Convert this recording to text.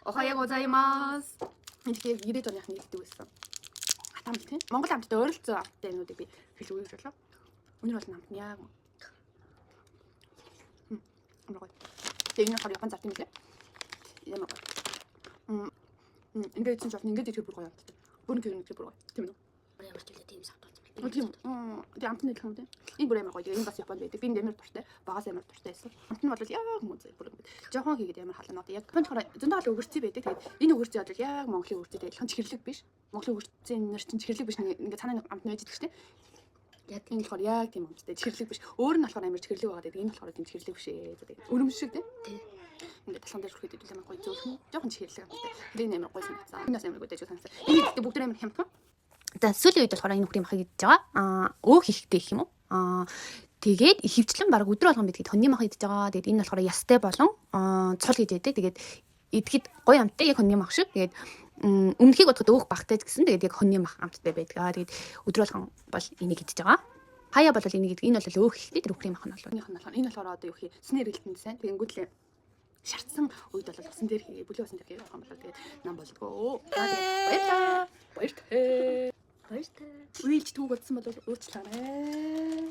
おはようございます. Энэ тэгэхээр 90-ад оных нь иддэг байсан. Атам тийм. Монгол амттай ойролцоо амттай юмнуудыг би хэлж өгье гэж бодлоо. Өнөр бол амт нь яг. Амар гоё. Тэгээ энэ болохоор Япон зарт юм лээ. Ямар гоё. Ингээд идсэн ч болно. Ингээд идэхээр бүр гоё амттай. Бүр ингээд идэхээр бүр гоё. Тийм үү? Ямар ч үлээ тийм савтуулсан Оо, тийм. Тэгээ амт нь адилхан юм тийм. Энэ бүр амар гоё. Тэгээ энэ бас Японд байдаг. Би энд амар дуртай. Багаас амар дуртай байсан. Амт нь бол яг мөн зэ бүр ингээд. Жохон хийгээд амар халаанууд. Яг Японд болохоор зөндөө олон өгөрцөө байдаг. Тэгээд энэ өгөрцөө бол яг Монголын өгөрцөөтэй адилхан чихэрлэг биш. Монголын өгөрцийн нар чинь чихэрлэг биш, нэг ингээд цаанаа нэг амт нь байж идэг шүү дээ. Яг. Энэ болохоор яг тийм амттай чихэрлэг биш. Өөр нь болохоор амар чихэрлэг байгаа гэдэг. Энэ болохоор тийм чихэрлэг биш ээ. За, тэгээд өрөм шиг тийм. Тий. Ингээд талхан дээр хүрэхэд идвэл амар гоё зөөлхөн. Жохон чихэрлэг амттай. Тэгээд энэ амар гоё санагдсан. Энэ бас амар гоё дэж санагдсан. Энэ гэхдээ бүгд амар хямдхан. За, сүүлийн үед болохоор энэ үхрийн махыг идэж байгаа. Өөх ихтэй гэх юм уу? Тэгээд ихэвчлэн баг өдөр болгон бидгээд хоньны мах идэж байгаа. Тэгээд энэ болохоор ястай болон цул гэж яддаг. Тэгээд идэхэд гоё амттай, яг хоньны мах шиг. Тэгээд өмнөхийг бодоход өөх багтай ч гэсэн тэгээд яг хоньны мах амттай байдаг. Тэгээд өдөр болгон бол энийг идэж байгаа. Хаяа бол энийг идэх. Энэ бол өөх ихтэй, тэр үхрийн мах нь бол. Энэ болохоор одоо юу хий? Цэсний эргэлтэнд сайн. Тэгэнгүүтлээ шарцсан үед бол усан дээр хийгээ, бүлээн усан дээр хийгээ явах юм бол тэгээд нам болдгоо. За, тэгээд баярлалаа. Баяртай. Баяртай. Уйлж түүг бодсон бол уучлаарай.